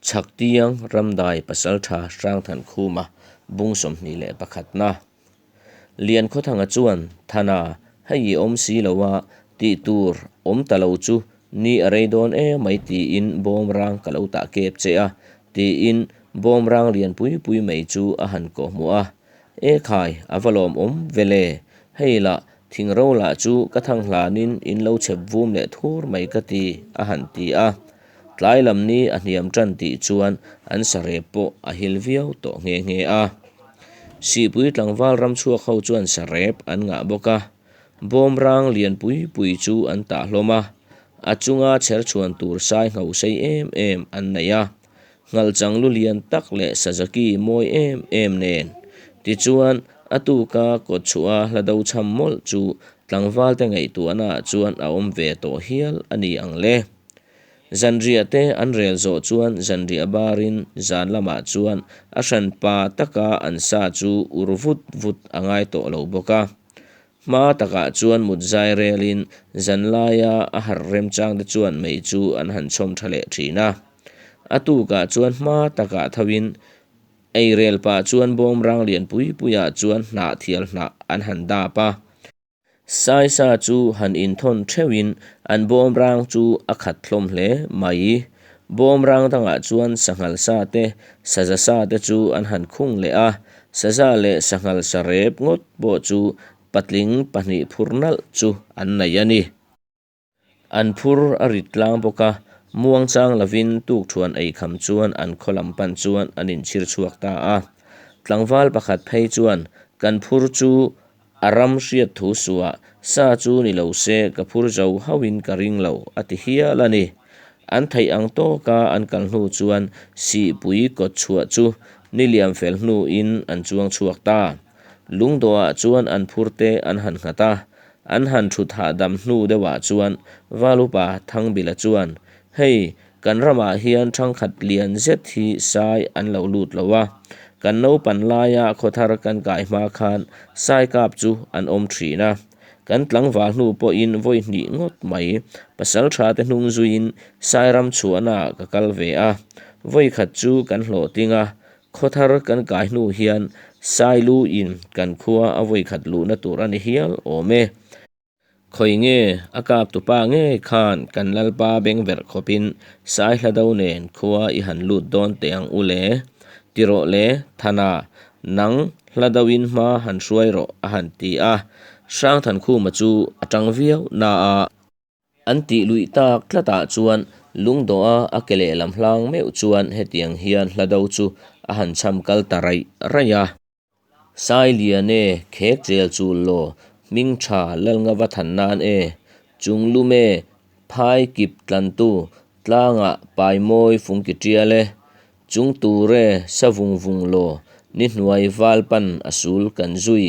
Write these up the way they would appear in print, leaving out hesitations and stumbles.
Chhaktiang Ramdai Pasaltha Hrangthankhuma bung 21 na. Liankhawthanga chuan, Thana, hei i awm si lo a, tih tur awm ta lo chu ni a rei dawn emai tiin bawmrang ka lo tah kep che a, tiin bawmrang lian pui pui mai chu a han kawhhmuh a. E khai, a va lawmawm ve le, hei lah thingro lah chu ka thang hlanin in lo chhep vum leh thur mai ka ti, a han ti a. Tlai lam ni a hniam tan tih chuan an sarep pawh a hil viau tawh nghe nghe a. Sihpui tlangval ram chhuak ho chuan sarep an ngah bawk a, bawmrang lian pui pui chu an tah hlawm a, a chunga chher chhuan tur sai ngho sei em em an nei a, nghalchang lu lian tak leh sazaki mawi em em nen. Tichuan, a tuka kawt chhuah a hla do chham mawlh chu tlangvalte ngaihtuahnaah chuan a awm ve tawh hial a ni ang le. Zanriah te an rel zawh chuan zanriah barin zan lamah chuan a hran pa taka an sa chu ur vut vut a ngai tawh lo bawk a. Hma takah chuan mut zai relin zan laia a harh remchang te chuan mei chu an han chhawm tha leh thin a. A tukah chuan hma takah thoin ei rel pah chuan bawmrang lian pui puiah chuan hnah thial hnah an han dap a. Saisa chu han inthawn theuhin an bawmrang chu a khat hlawm hle mai. Bawmrang dangah chuan sanghal sa te, saza sa te chu an han khung leh a, saza leh sanghal sa rep ngawt pawh chu patling pahnih phur nalh chu an nei a ni. An phur a rit tlang bawk a, muangchang lovin tukṭhuan ei kham chuan an khaw lam pan chuan an inchhir chhuak ta a. Tlangval pakhat phei chuan, Kan phur chu a ram hriat thu suah, sa chu ni lo se ka phur zo hauhin ka ring lo, a ti hial a ni. An theih ang tawka an kal hnu chuan Sihpui kawtchhuah chu ni liam fel hnuin an chuang chhuak ta. Lungdawhah chuan an phurte an han nghat a, an han thut hahdam hnu deuhah chuan Valupa Thangbila chuan, Hei, kan ramah hian thangkhat lian zet hi sai an lo lut lo a, kan naupan laia khawthar kan kai hma khan sai kap chu an awm thin a, kan tlangval hnu pawhin vawi hnih ngawt mai pasal tha te hnung zuiin sai ram chhuahnaah ka kal ve a, vawi khat chu kan hlawhtling a, Khawthar kan kai hnu hian Sailu in kan khua a vawikhat luhna tur a ni hial awm e. Khawi nge a kap tupa ngei khan kan Lalpa bengverh khawpin Saihlado nen khua i han lut dawn teh ang u le? Ti rawh le, Thana, nang hlado in hma han hruai rawh a han ti a. Hrangthankhuma chu a tang viau na a. An tih luih tak tlatah chuan lungdawha a ke lehlam hlang meuh chuan hetiang hian hla do chu a han chham kal ta raih raih a. Sailian e, khek chel chul law, hming tha Lalnga va than nan e, chung lum e, phai kip tlantu, tlangah pai mawi fungki tial e, chung tur e, sa vung vung law, ni hnuai val pan a sul kan zui,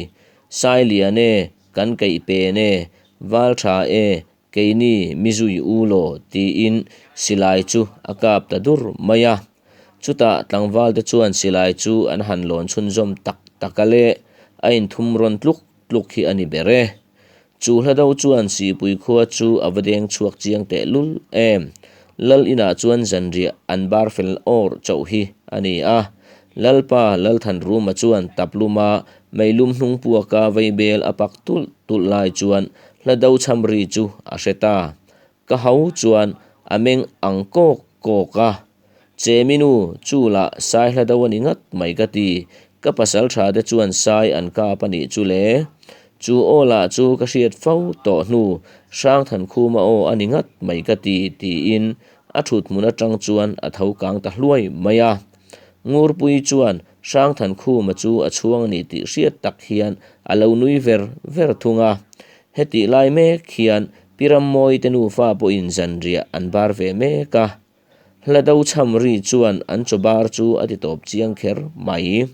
Sailian e, Kan keih pen e, val tha e, keini mi zui u law tiin silai chu a kap ta dur mai a. Chutah tlangval te chuan silai chu an han lawn chhunzawm tak tak a le, a inthum rawn tluk tluk hi a ni ber e. Chu hla do chuan Sihpui khua chu a va deng chhuak chiang teh lul em. Lal inah chuan zanriah an bar fel awr chauh hi a ni a. Lalpa Lalthanruma chuan tapluma Meilum hnung puaka veibel a pak tulh tulh lai chuan hla do chham ri chu a hre ta. Ka ho chuan a meng ang kawk kawk a. Chemi nu, chu lah sai hla do a ni ngat mai ka ti. Ka pasal tha te chuan sai an kap a nih chu le. Chu aw lah chu ka hriat fo tawh hnu Hrangthankhuma aw a ni ngat mai ka ti tiin a thut hmun atang chuan a tho kang ta hluai mai a. Ngurpui chuan Hrangthankhuma chu a chhuang a ni tih hriat tak hian a lo nui ver ver thung a. Hetih lai mek hian Pi Rammawi te nufa pawhin zanriah an bar ve mek a. Hla do chham ri chuan an chaw bar chu a ti tawp chiang kher mai.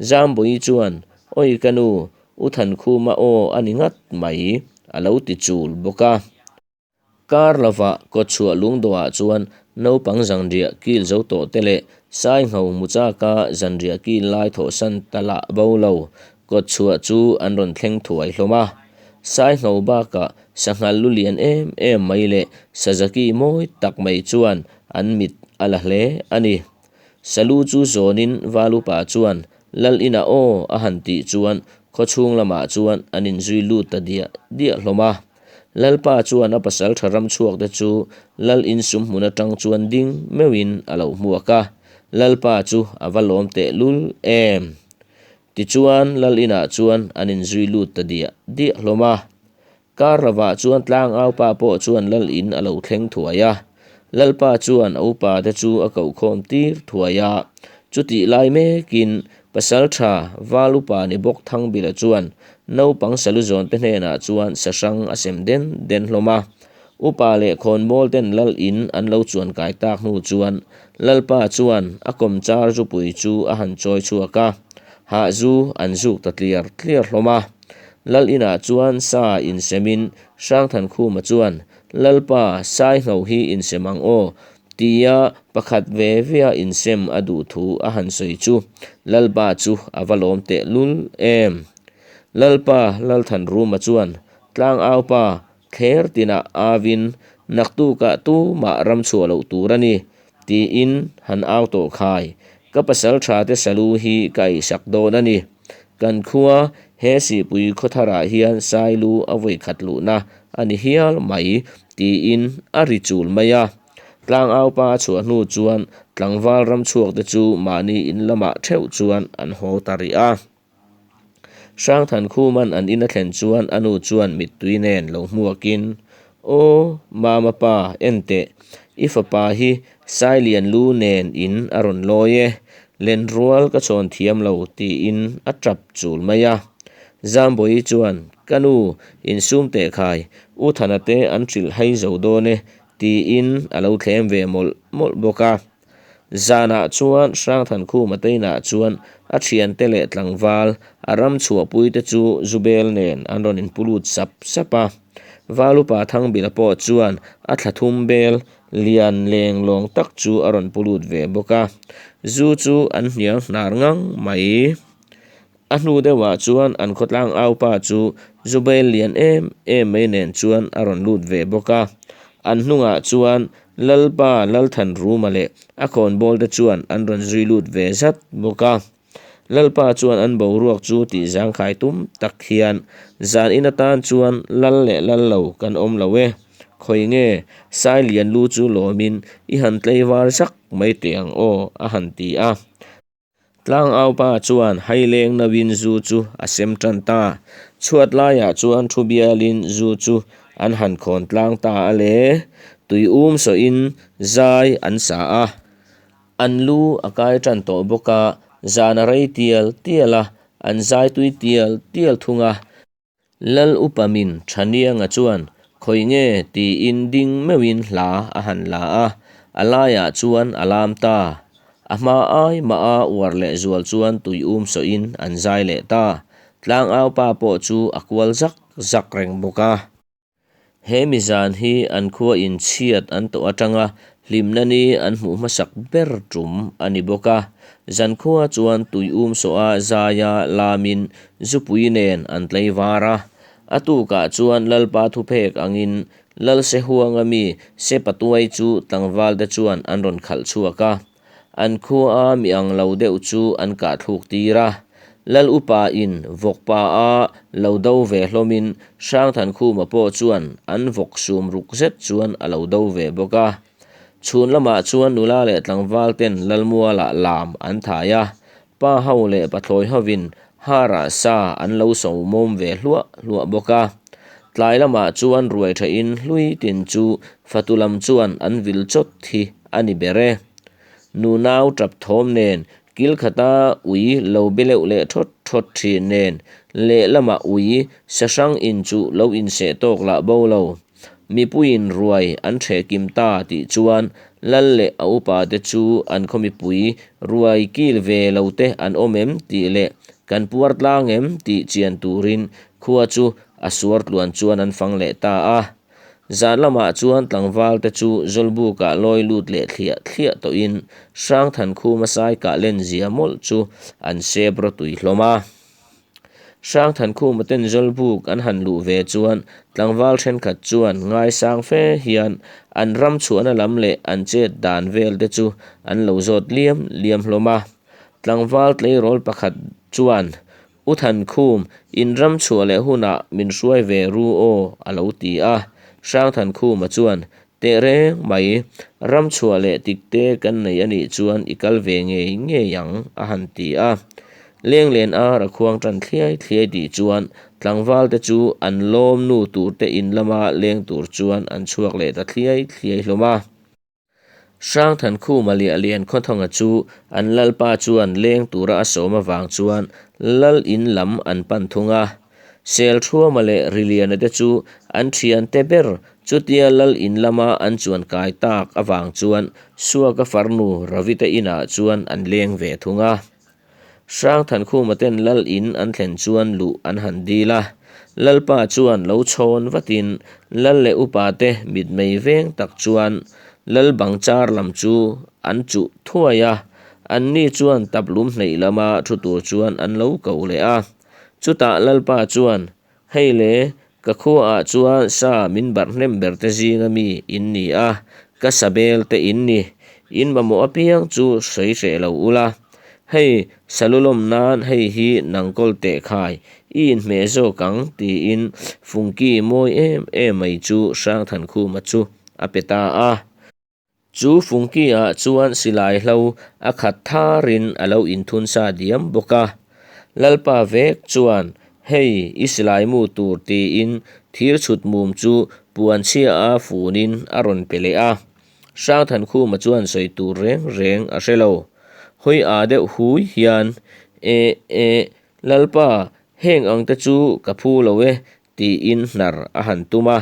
Zambawi chuan, Awi ka nu, U Thankhuma aw a ni ngat mai, a lo ti chul bawk a. Kar lovah kawtchhuah lungdawhah chuan naupang zanriah kil zo tawh te leh sai ngho hmu chaka zanriah kil lai thawhsan ta lah bo lo kawtchhuah chu an rawn thleng thuai hlawm a. Sai ngho bakah sanghal lu lian em em mai leh sazaki mawi tak mai chuan an mit a la hle a ni. Salu chu zawnin Val upa chuan Lal inah aw a han tih chuan khawchhung lamah chuan an inzui lut ta diah diah hlawm a. Lalpa chuan a pasaltha ram chhuak te chu Lal insum hmun atang chuan ding meuhin a lo hmuak a, Lalpa chu a va lawm tehlul em! Tichuan Lal inah chuan an inzui lut ta diah diah hlawm a. Kar lovah chuan tlangaupa pawh chuan Lal in a lo thleng thuai a. Lalpa chuan a upa te chu a kohkhawm tir thuai a. Chutih lai mekin Pasaltha Val upa ni bawk Thangbila chuan naupang salu zawn te hnenah chuan sa hrang a sem den den hlawm a. Upa leh khawnbawl ten Lal in an lo chuan kai tak hnu chuan Lalpa chuan a kawmchar zupui chu a han chawi chhuak a, hah zu an zuk ta tliar tliar hlawm a. Lal inah chuan sa insemin Hrangthankhuma chuan, Lalpa, Saingho hi insem ang aw, tia pakhat ve vea insem a duh thu a han sawi chu Lalpa chu a va lawm tehlul em. Lalpa Lalthanruma chuan, Tlangaupa, Thler tinah avin naktukah tumah ram chhuah loh tur a ni, tiin han au tawh khai. Ka pasal tha te salu hi ka eisak dawn a ni. Kan khua he Sihpui khawtharah hian Sailu a vawi khat luhna a ni hial mai, tiin a ri chul mai a. Tlangaupa a chhuah hnu chuan tlangval ram chhuak te chu mahni in lamah theuh chuan an haw ta rih a. Hrangthankhuman an in a thlen chuan a nu chuan mittui nen lo hmuakin, Aw, Mama pa, en teh, i fapa hi Sailian lu nen in a rawn lawi e, lenrual ka chhawn thiam lo, tiin a tap chul mai a. Zambawi chuan, Ka nu, insum teh khai, U Thana te an hrilh hai zo dawn e, tiin a lo thlem ve mawlh mawlh bawk a. Zanah chuan Hrangthankhuma te inah chuan a thiante leh tlangval a ram chhuahpuite chu Zubel nen an rawn inpu lut sap sap a. Valupa Thangbila pawh chuan a thla thum bel lian leng lawng tak chu a rawn pu lut ve bawk a. Zu chu an hnial hnar ngang mai. A hnu deuhah chuan an khawtlang aupa chu Zubel lian em em mai nen chuan a rawn lut ve bawk a. An hnungah chuan Lalpa Lalthanruma leh a khawnbawl te chuan an rawn zui lut ve zat bawk a. Lalpa chuan an boruak chu tih zangkhai tum tak hian zan in atan chuan lal leh lal lo kan awm lo e, khawi nge Sailian lu chu lawmin i han tleivar zak mai teh ang aw a han ti a. Tlangaupa chuan haileng nauin zu chu a sem tan ta. Chhuat laiah chuan thu bialin zu chu an han khawn tlang ta a le. Tui um sawhin zai an sa a. An lu a kai tan tawh bawk a, zan a rei tial tial a, an zai tui tial tial thung a. Lal upa min Thanianga chuan khawi nge tiin ding meuhin hla a han la a, a laiah chuan a lam ta. A hma ai mah a uar leh zual chuan tui um sawhin an zai leh ta. Tlangaupa pawh chu a kual zak zak reng bawk a. He mi zan hi an khua in chhiat an tawh atanga hlimna ni an hmuh hmasak ber tum a ni bawk a. Zankhua chuan tui um sawha zaia lamin zupui nen an tlei var a. A tukah chuan Lalpa thupek angin Lalsehuanga mi Sepatuai chu tlangval te chuan an rawn khalh chhuak a. An khua mi ang lo deuh chu an kah thluk tir a. Lal upa in vawk pa a lo do ve hlawmin Hrangthankhuma pawh chuan an vawk sum ruk zet chuan a lo do ve bawk a. Chhun lamah chuan nula leh tlangval ten Lalmualah lam an thai a, pa ho leh pathlawi hovin harah sa an lo so mawm ve hluah hluah bawk a. Tlai lamah chuan ruai thain hlui tin chu fatu lam chuan an vil chawt hi a ni ber e. Nunau tap thawm nen kil khata ui lo be leuh leh thawt thawt thin nen lehlamah ui sahrang in chu lo inseh tawk lah bo lo. Mipuiin ruai an ṭheh kim ta tih chuan Lal leh a upate chu an khaw mipui ruai kil ve lo te an awm em tih leh kan puar tlang em tih chian turin khua chu a suar tluan chuan an fang leh ta a. Zan lamah chuan tlangval te chu Zawlbukah lawi lut leh thliah thliah tawhin Hrangthankhuma sai kah len zia mawlh chu an sep rawtui hlawm a. Hrangthankhuma ten Zawlbuk an han luh ve chuan tlangval thenkhat chuan ngaisang fe hian an ram chhuahna lam leh an chet dan vel te chu an lo zawt liam liam hlawm a. Tlangval tleirawl pakhat chuan, U Thankhum, in ram chhuah leh hunah min hruai ve ru aw a lo ti a. Hrangthankhuma chuan, Teh reng mai, ram chhuah leh tik te kan nei a nih chuan i kal ve ngei ngei ang, a han ti a. Lenglen ar a khuang tan thliai thliai tih chuan tlangval te chu an lawm nu tur te in lama leng tur chuan an chhuak leh ta thliai thliai hlawm a. Hrangthankhuma liah lian khawthawnga chu an lalpa chuan leng tura a sawm avang chuan lal in lam an pan thung a. Selthuama leh Riliana te chu an thiante ber chutia lal in lama an chuan kai tak avang chuan Suaka farnu Ravite inah chuan an leng ve thung a. Hrangthankhuma ten lal in an thlen chuan luh an han dil a, Lalpa chuan lo chhawn vatin lal leh upa te mitmei veng tak chuan lal bang char lam chu an chuh thuai a, anni chuan taplum hneih lama thu tur chuan an lo ko leh a. Chutah Lalpa chuan, Hei le, ka khuaah chuan sa min barh hnem ber te zinga mi in ni a, ka sa bel te in ni. In mamawh apiang chu sawi hreh lo ula. Hei, sa lu lawm nan hei hi nang kawl teh khai, i inhmeh zawk ang, tiin Fungki mawi em em mai chu Hrangthankhuma chu a pe ta a. Chu Fungki-ah chuan silai hlo a khat tharin a lo inthun sa diam bawk a. Lalpa vek chuan, Hei, i silai mu tur tiin thir chhut mum chu puan chhia a funin a rawn pe leh a. Hrangthankhuma chuan sawi tur reng reng a hre lo. Hawi aa deuh hui hian, E, e, Lalpa, heng ang te chu ka phu lo e, tiin hnar a han tum a.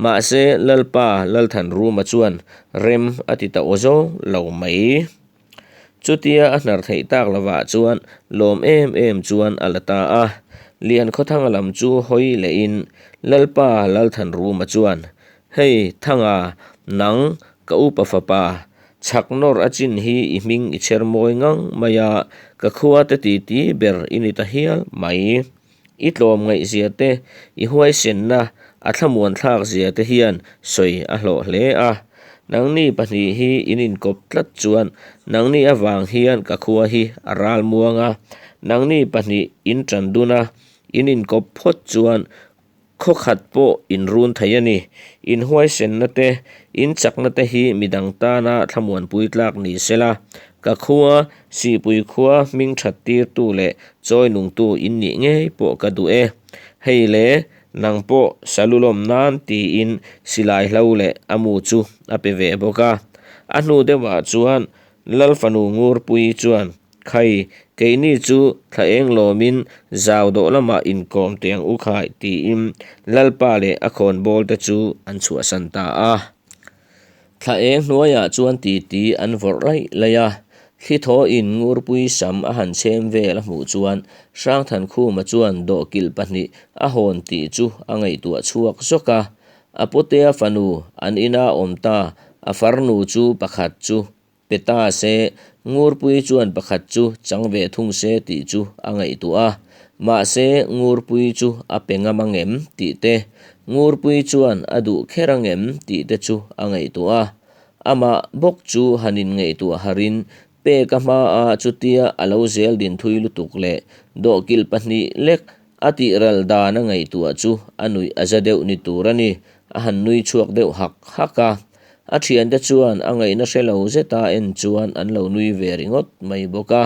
Mahse, Lalpa Lalthanruma chuan rem a ti ta aw zawng lo mai. Chutia a hnar theih tak lovah chuan lawm em em chuan a la ta a. Liankhawthanga lam chu hawi lehin Lalpa Lalthanruma chuan, Hei, Thanga, nang, ka upa fapa, chhak nawr a chin hi i hming i chher mawi ngang mai a, ka khua te titi ber i ni ta hial mai. I tlawmngaihzia te, i huaisenna, a thlamuanthlak zia te hian sawi a hlawh hle a. Nangni pahnih hi in inkawp tlat chuan nangni avang hian ka khua hi a ral muang a, nangni pahnih in tan dun a, in inkawp phawt chuan khaw khat pawh in run thei a ni. In huaisenna te, in chakna te hi midang tana thlamuanpui tlak ni sela, ka khua Sihpui khua hming that tirtu leh chawi nungtu in nih ngei pawh ka duh e. Hei le, nang pawh salu lawm nan tiin silai hlo leh a mu chu a pe ve bawk a. A hnu deuhah chuan Lal fanu Ngurpuii chuan, Khai, keini chu thla eng lawmin zau dawh lamah inkawm teh ang u khai tiin Lalpa leh a khawnbawl te chu an chhuahsan ta a. Thla eng hnuaiah chuan titi an vawrh laih laih a, thli thawiin Ngurpui sam a han chhem vel a hmuh chuan Hrangthankhuma chuan dawhkilh pahnih a hawn tih chu a ngaihtuah chhuak zawk a. A putea fanu an ina awm ta, a farnu chu pakhat chu pe ta se, Ngurpui chuan pakhat chu chang ve thung se tih chu a ngaihtuah a. Mahse, Ngurpui chu a pe ngam angem tih te, Ngurpui chuan a duh kher angem tih te chu a ngaihtuah a. Amah bawk chu han inngaihtuah harin pek a hmaa chutia a lo zel din thui lutuk leh dawhkilh pahnih lek a tih ral dan a ngaihtuah chu a nuih a za deuh ni tur a ni, a han nui chhuak deuh hak hak a. A thiante chuan a ngaihna hre lo zeta en chuan an lo nui ve ringawt mai bawk a.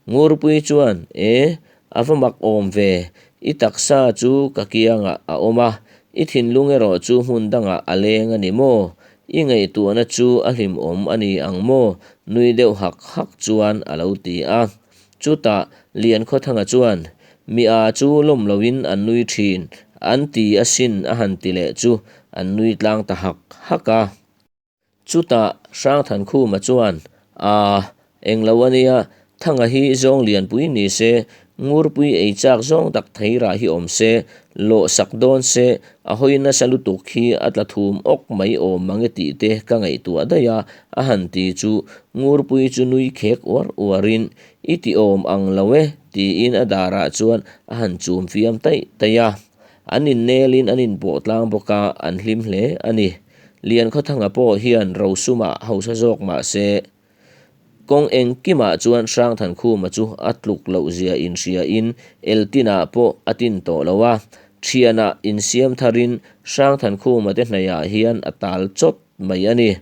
Ngurpui chuan, E, a va mak awm ve, i taksa chu ka kiangah a awm a, i thinlung erawh chu hmun dangah a leng a ni maw? I ngaihtuahna chu a hlimawm a ni ang maw? nui deuh hak hak chuan a lo ti a. Chutah Liankhawthanga chuan, Mi a chu lawm loin an nui thin, an ti asin a han ti leh chu an nui tlang ta hak hak a. Chutah Hrangthankhuma chuan, Aa, englo a nia, Thanga hi zawng lianpui ni se, Ngurpui ei chak zawng tak thei rah hi awm se, lawh sak dawn se, a hawi nasa lutuk hi a tla thum awk mai awm mang e tih te ka ngaihtuah daih a, a han ti chu Ngurpui chu nui khek uar uarin, I ti awm ang lo e, tiin a darah chuan a han chum fiam taih taih a. An innelin an inpawh tlang bawk a, an hlim hle a ni. Liankhawthanga pawh hian rosumah hausa zawk mah se, Kawng engkimah chuan Hrangthankhuma chu a tluk loh zia inhriain Eltinah pawh a tin tawh lo a, thianah insiam tharin Hrangthankhuma te hnaihah hian a tal chawt mai a ni.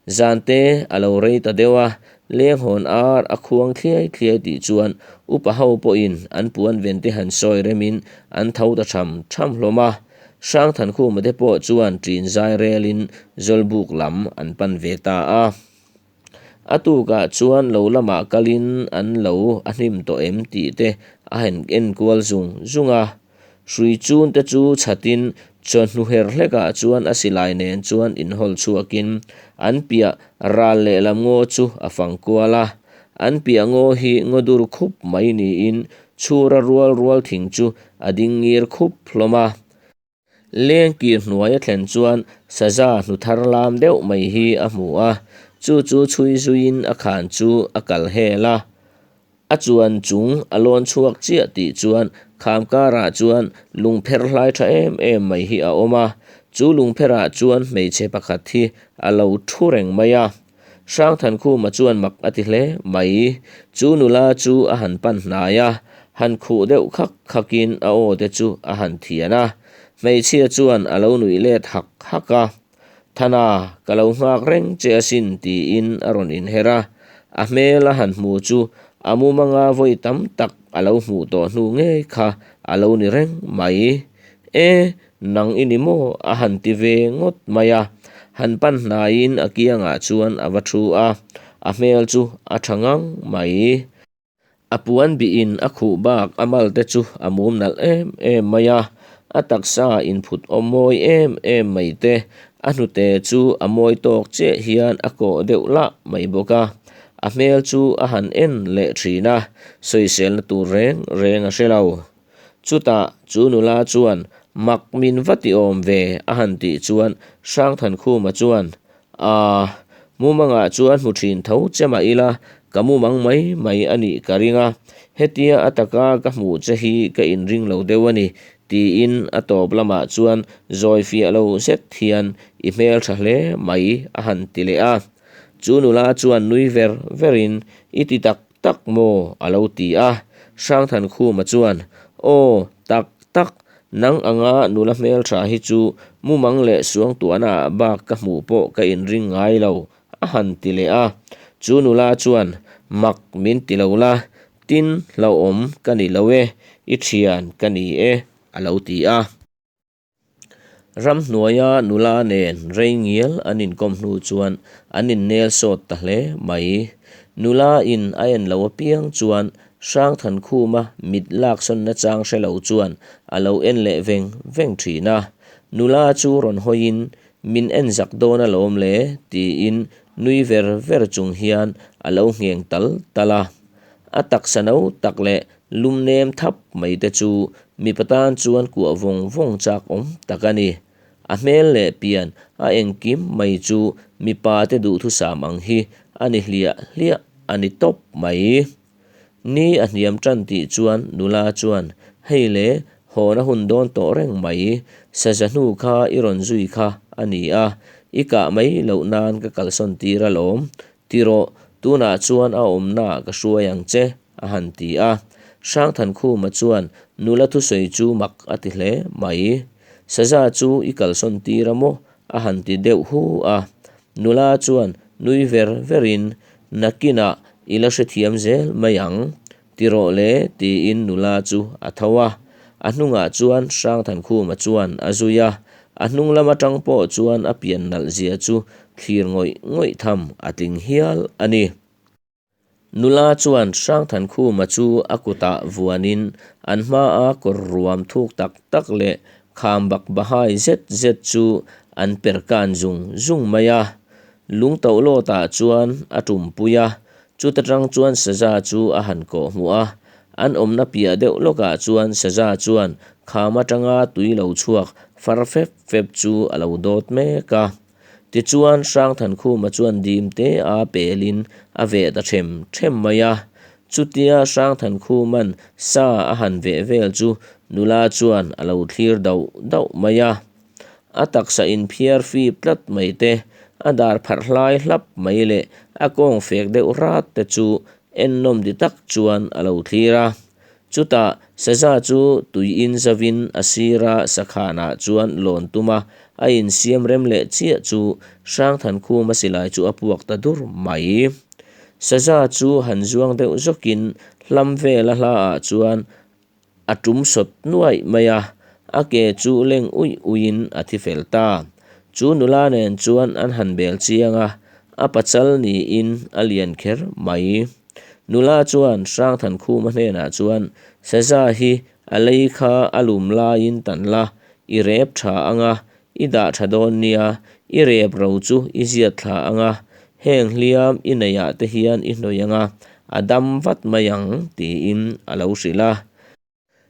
Zante a lo rei ta deuh a, lenghawn ar a khuang thliai thliai tih chuan upa ho pawhin an puan ven te han sawi remin an tho ta tham tham hlawm a. Hrangthankhuma te pawh chuan ṭin zai relin Zawlbuk lam an pan ve ta a. A tukah chuan lo lamah kalin an lo a hnim tawh em tih te a han en kual zung zung a. Hrui chun te chu chhatin chawhnu her hlekah chuan a silai nen chuan inhawl chhuakin an piah ral lehlam ngaw chu a fang kual a. An piah ngaw hi ngaw dur khup mai niin chhura rual rual thing chu a ding ngir khup hlawm a. Lengkir hnuai a thlen chuan saza hnu thar lam deuh mai hi a hmu a, chu chu chhui zuiin a khan chu a kal hel a. A chuan chung a lawn chhuak chiah tih chuan kham karah chuan lungpher hlai tha em em mai hi a awm a, chu lungpherah chuan hmeichhe pakhat hi a lo thu reng mai a. Hrangthankhuma chuan mak a ti hle mai. Chu nula chu a han pan hnai a, han khuh deuh khak khakin a aw te chu a han thian a. Hmeichhia chuan a lo nuih let hak hak a. Thana, ka lo nghak reng che asin tiin a rawn inher a. A hmel a han hmu chu a mumanga vawi tam tak a lo hmuh tawh hnu ngei kha a lo ni reng mai. E, Nang i ni maw? a han ti ve ngawt mai a. Han pan hnaiin a kiangah chuan a va thu a, a hmel chu a tha ngang mai. A puan bihin a khuh bak a mal te chu a mum nalh em em mai a, a taksa inphut awm mawi em em mai te, a hnute chu a mawi tawk chiah hian a kawh deuh lah mai bawk a. A hmel chu a han en leh thin a, sawiselna tur reng reng a hre lo. Chutah chu nula chuan, Mak min va ti awm ve, a han tih chuan Hrangthankhuma chuan, Aa, mumangah chuan hmu thin tho che mah ila, ka mumang mai mai a nih ka ring a, hetia a taka ka hmuh che hi ka inring lo deuh a ni, tiin a tawp lamah chuan zawi fiah lo zet hian, I hmeltha hle mai, a han ti leh a. Chu nula chuan nui ver verin, I ti tak tak maw? a lo ti a. Hrangthankhuma chuan, Aw, tak tak, nang anga nula hmeltha hi chu mumang leh suangtuahnaah bak ka hmuh pawh ka inring ngai lo, a han ti leh a. Chu nula chuan, Mak min ti lo la, tin hlauhawm ka ni lo e, i thian ka ni e, a lo ti a. Ramhnuaia nula nen rei ngial an inkawm hnu chuan an innel sawt ta hle mai. Nula in a en lo apiang chuan Hrangthankhuma mit laksawn nachang hre lo chuan a lo en leh veng veng thin a. Nula chu rawn hawiin min en zak dawn alawm le tiin nui ver ver chung hian a lo ngheng tal tal a. A taksa no tak leh Lum nem thap mai te chu mipa tan chuan kuah vawng vawng chak awm tak a ni. A hmel leh pian a engkim mai chu mipa te duhthusam ang hi a ni hliah hliah a ni tawp mai. Ni a hniam tan tih chuan nula chuan, Hei le, hawn a hun dawn tawh reng mai, saza hnu kha i rawn zui kha a ni a, i kah mai loh nan ka kalsawn tir alawm, ti rawh, tunah chuan a awmnaah ka hruai ang che. A han ti a. Hrangthankhuma chuan nula thusawi chu mak a ti hle mai. Saza chu i kalsawn tir a maw? a han ti deuh hu a. Nula chuan nui ver verin, Nakinah i la hrethiam zel mai ang, ti rawh le tiin nula chu a tho a. A hnungah chuan Hrangthankhuma chuan a zui a. A hnung lam atang pawh chuan a pian nalh zia chu thlir ngawih ngawih tham a tling hial a ni. Nula chuan Hrangthankhuma chu a kutah vuanin an hmaa kawr ruam thuk tak tak leh kham bak bahai zet zet chu an per kan zung zung mai a. Lung toh lawtah chuan a tumpui a, chuta tang chuan saza chu a han kawh hmuh a. An awmna piah deuh lawkah chuan saza chuan kham atanga tui lo chhuak far fep fep chu a lo dawt mek a. Tichuan Hrangthankhuma chuan dim te a pelin a veh ta them them mai a. Chutia Hrangthankhuman sa a han veh vel chu nula chuan a lo thlir dauh dauh mai a. A taksa inphiar fip tlat mai te, a dar pharh hlai hlap mai leh a kawng fek deuh rat te chu ennawm di tak chuan a lo thlir a. Chutah saza chu tui in zavin a sira sakhanah chuan lawn tum a, a insiam rem leh chiah chu Hrangthankhuma silai chu a puak ta dur mai. Saza chu han zuang deuh zawkin hlam vela hlaah chuan A tum sawt nuaih mai a, a ke chu leng uih uihin a thi fel ta. Chu nula nen chuan an han bel chiang a, a pachal niin a lian kher mai. Nula chuan Hrangthankhuma hnenah chuan, Saza hi a lei kha a lum laiin tan la, i rep tha ang a, i dah tha dawn nia, i rep ro chu i ziat thla ang a, heng hliam i neihah te hian i hnawih ang a, a dam vat mai ang, tiin a lo hrilh a.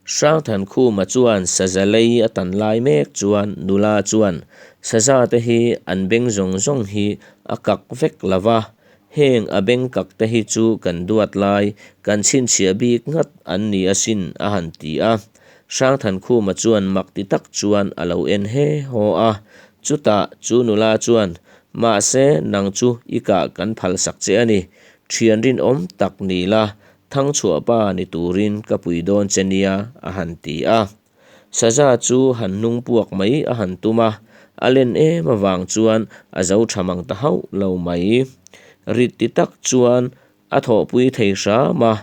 Hrangthankhuma chuan saza lei a tan lai mek chuan nula chuan, Saza te hi an beng zawng zawng hi a kak vek lo va, heng a beng kak te hi chu kan duat lai, kan chhinchhiah bik ngat an ni asin, a han ti a. Hrangthankhuma chuan mak ti tak chuan a lo en he haw a, chutah chu nula chuan, Mahse, nang chu i kah kan phalsak che a ni, thian rinawm tak ni la, thangchhuahpa ni turin ka pui dawn che nia, a han ti a. Saza chu han hnung puak mai a han tum a, a len em avang chuan a zo tha mang ta hauh lo mai. Rit ti tak chuan A thawhpui thei hram a,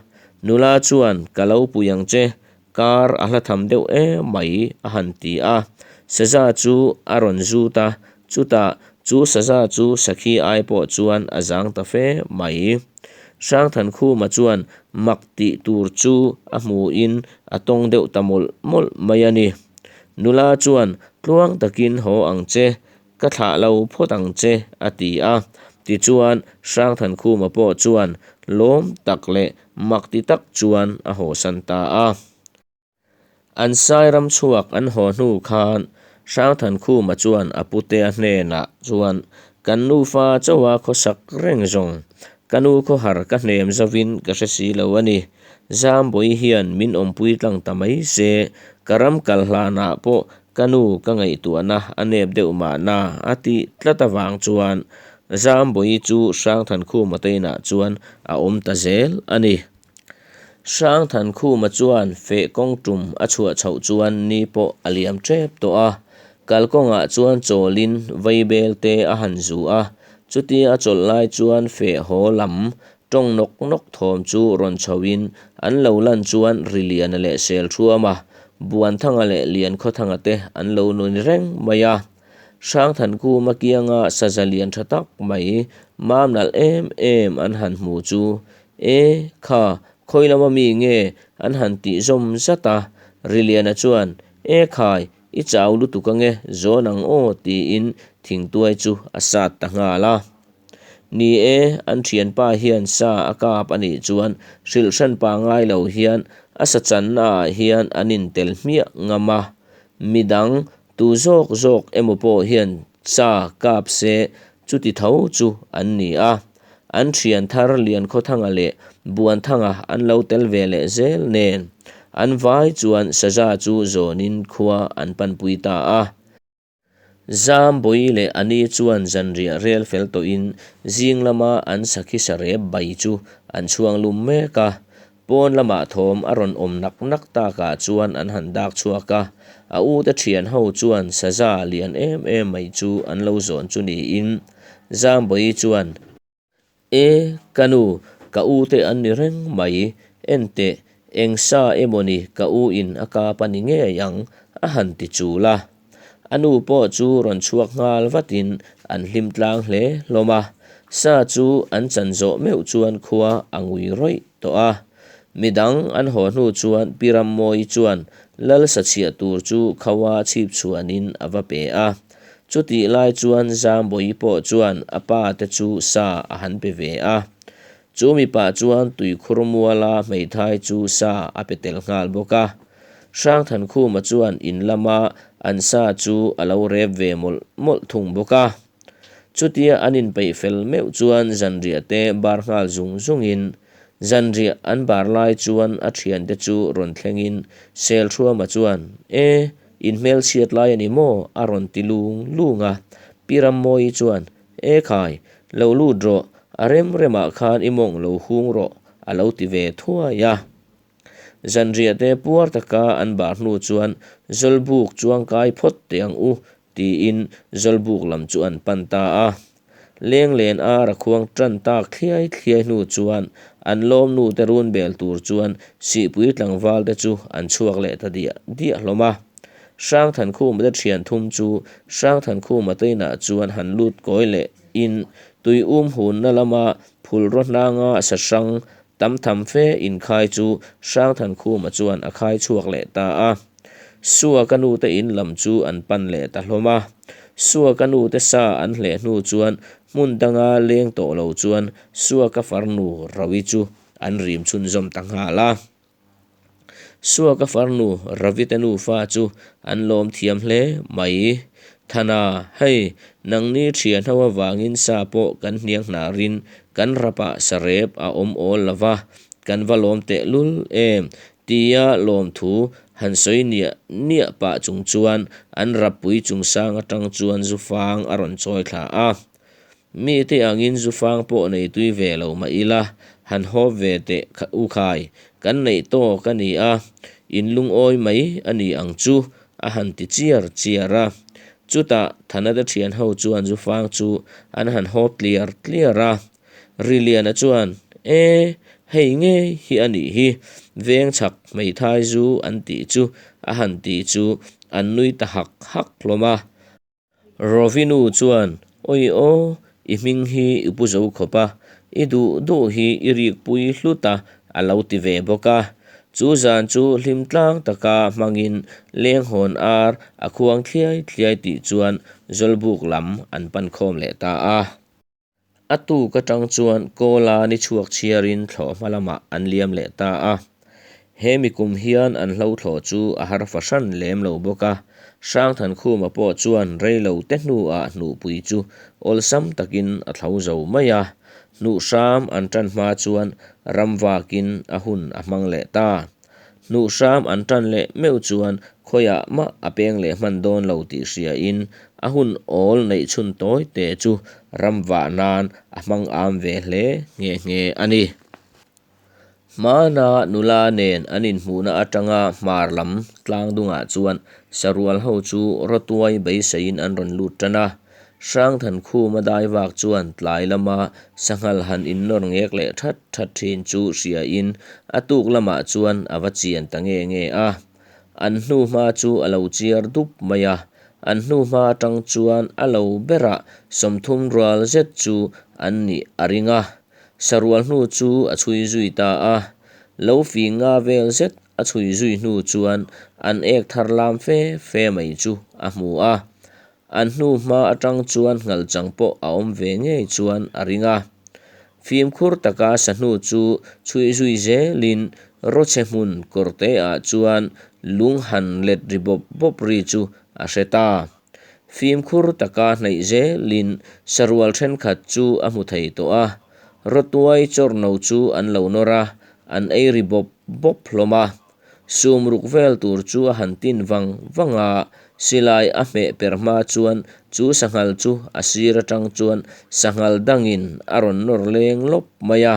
nula chuan ka lo pui ang che, kar a hla tham deuh em mai a han ti a. Saza chu a rawn zut a, chutah chu saza chu sakhi ai pawh chuan a zang ta fe mai. Hrangthankhuma chuan mak tih tur chu a hmuhin a tawng deuh ta mawlh mawlh mai a ni. Nula chuan tluang takin haw ang che, Ka thlah lo phawt ang che, a ti a. Tichuan, Hrangthankhuma pawh chuan lawm tak leh mak ti tak chuan a hawsan ta a. An sairam chhuak an haw hnu khan Hrangthankhuma chuan a putea hnenah chuan, Kan nufa chauha khawsak reng zawng, ka nu khawhar ka hnem zovin ka hre si lo a ni. Zambawi hian min awmpui tlang ta mai se, ka ram kal hlanah pawh Ka nu ka ngaihtuahna a nep deuh mahna a tih tlat avang chuan Zambawi chu Hrangthankhuma te inah chuan a awm ta zel a ni. Hrangthankhuma chuan feh kawng tum a chhuah chhoh chuan ni pawh a liam tep tawh a, kalkawngah chuan chawlin vaibel te a han zu a, chutia a chawlh lai chuan feh haw lam tawng nawk nawk thawm chu rawn chhoin an lo lan chuan Riliana leh Selthuama, Buanthanga leh Liankhawthanga te an lo nun reng mai a. Hrangthankuma kianga saza lian tha tak mai mam nalh em em an han hmu chu, E, kha, khawi lama mi nge an han tih zawm zat a. Riliana chuan, E khai, i chau lutuk ange, zawn ang aw tiin thingtuai chu a sat ta nghal a. Ni e, an thianpa hian sa a kap a nih chuan hrilh hranpa ngai lo hian a sa channa ah hian an intel hmiah ngam a. Midang tu zawk zawk emaw pawh hian sa kap se chuti tho chu an ni a. An thian thar Liankhawthanga leh Buanthanga an lo tel ve leh zel nen an vai chuan saza chu zawnin khua an panpui ta a. Zambawi leh Ani chuan zanriah rel fel tawhin zing lama an sakhi sarep bai chu an chhuang lum mek a. Pawn lamah thawm a rawn awm nak nak takah chuan an han dak chhuak a. A ute thian ho chuan saza lian em em mai chu an lo zawn chu niin Zambawi chuan, E, ka nu, ka u te an ni reng mai, enteh, eng sa emawni ka u in a kap a ni ngei ang, a han ti chul a. A nu pawh chu rawn chhuak nghal vatin an hlim tlang hle hlawm a. Sa chu an chan zawh meuh chuan khua a ngui rawih tawh a. Midang an haw hnu chuan Pi Rammawi chuan lal sa chhiah tur chu khaua chhip chhuanin a va pe a. Chutih lai chuan Zambawi pawh chuan a pa te chu sa a han pe ve a. Chu mipa chuan tuikhur muala hmeithai chu sa a pe tel nghal bawk a. Hrangthankhuma chuan in lama an sa chu a lo rep ve mawlh mawlh thung bawk a. Chutia an inpeih fel meuh chuan zanriah te bar nghal zung zungin, zanriah an bar lai chuan a thiante chu rawn thlengin Selthruama chuan, E, in hmelchhiat lai a ni maw? a rawn ti lung lung a. Pi Rammawii chuan, E khai, lo lut rawh, a rem remah khan i mawng lo hung rawh, a lo ti ve thuai a. Zanriah te puar taka an bar hnu chuan Zawlbuk chuangkai phawt teh ang u tiin Zawlbuk lam chu an pan ta a. Lenglen ar a khuang tan tak thliai thliai hnu chuan an lawmnu te run bel tur chuan Sihpui tlangval te chu an chhuak leh ta diah diah hlawm a. Hrangthankhuma te thian thum chu Hrangthankhuma te inah chuan han lut kawi leh in tui um hunna lama phulraw hnanga sa hrang Tam tham fe inkhai chu Hrangthankhuma chuan a khai chhuak leh ta a. Sua ka nute in lam chu an pan leh ta hlawm a. Sua ka nute sa an hleh hnu chuan hmun danga leng tawh lo chuan Sua ka farnu Rawi chu an rim chhunzawm ta nghal a. Sua ka farnu Rawi te nufa chu an lawm thiam hle mai. Thana, hei, nangni thian ho avangin sa pawh kan hniang hnarin kan rapah sarep a awm awl lo va, kan va lawm tehlul em? tia lawmthu han sawi niah niah pah chung chuan an rappui chungsang atang chuan zufang a rawn chawi thla a. Mite angin zufang pawh nei tui ve lo mah ila, han hawp ve teh u khai, kan neih tawk a ni a, in lungawi mai a ni ang chu, a han ti chiar chiar a. Chutah Thanate thian ho chuan zufang chu an han hawp tliar tliar a. Riliana chuan, E, hei ngei hi a nih hi, veng chhak hmeithai zu an tih chu, a han ti chu an nui ta hak hak hlawm a. Rovinu chuan, Awi aw, i hming hi i pu zo khawp a, i duh duh hi i rikpui hlut a, a lo ti ve bawk a. Chu zan chu hlim tlang taka hmangin lenghawn ar a khuang thliai thliai tih chuan Zawlbuk lam an pan khawm leh ta a. A tuk atang chuan Kawla ni chhuak chhiarin thlawh hma lamah an liam leh ta a. He mi kum hian an hlo thlawh chu a har fahran lem lo bawk a, Hrangthankhuma pawh chuan rei lo te hnuah hnuhpui chu awlsam takin a thlo zo mai a, hnuh hram an tan hma chuan ram vakin a hun a hmang leh ta. Hnuh hram an tan leh meuh chuan khawiah mah a peng leh hman dawn lo tih hriain a hun awl neih chhun tawi te chu ram vah nan a hmang am ve hle nghe nghe a ni. Hmana nula nen an inhmuhna atanga hmar lam tlang dungah chuan sarual ho chu rawtuai beiseiin an rawn lut tan a. Hrangthankhuma dai vak chuan tlai lama sanghal han innawr ngek leh that that thin chu hriain a tuk lamah chuan a va chian ta nge nge a. An hnu hma chu a lo chiar dup mai a, an hnu hma atang chuan a lo berah 30 rual zet chu an nih a ring a. Sarual hnu chu a chhui zui ta a, lo fing nga vel zet A chhui zui hnu chuan an ek thar lam fe fe mai chu a hmu a. An hnu hma atang chuan nghalchang pawh a awm ve ngei chuan a ring a. Fimkhur taka sahnu chu chhui zui zelin rawchhe hmun kawrte ah chuan lung han let ri bawp bawp ri chu a hre ta. Fimkhur taka hnaih zelin sarual thenkhat chu a hmu thei tawh a. Rawtuai chawrno chu an lo nawr a, an ei ri bawp bawp hlawm a. Sum ruk vel tur chu a han tin vang vang a, silai a hmeh per hma chuan chu sanghal chu a sir atang chuan sanghal dangin a rawn nawr leng lawp mai a,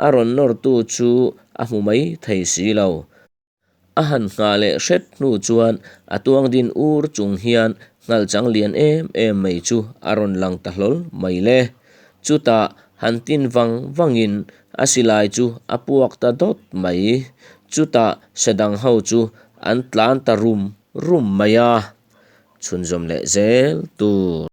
a rawn nawrtu chu a hmu mai thei si lo. A han nghah leh hret hnu chuan a tuang din ur chung hian nghalchang lian em em mai chu a rawn lang ta hlawl mai le. Chutah han tin vang vangin a silai chu a puak ta dawt mai. Chutah sadang ho chu an tlan ta rum rum mai a. Chhunzawm leh zel tur.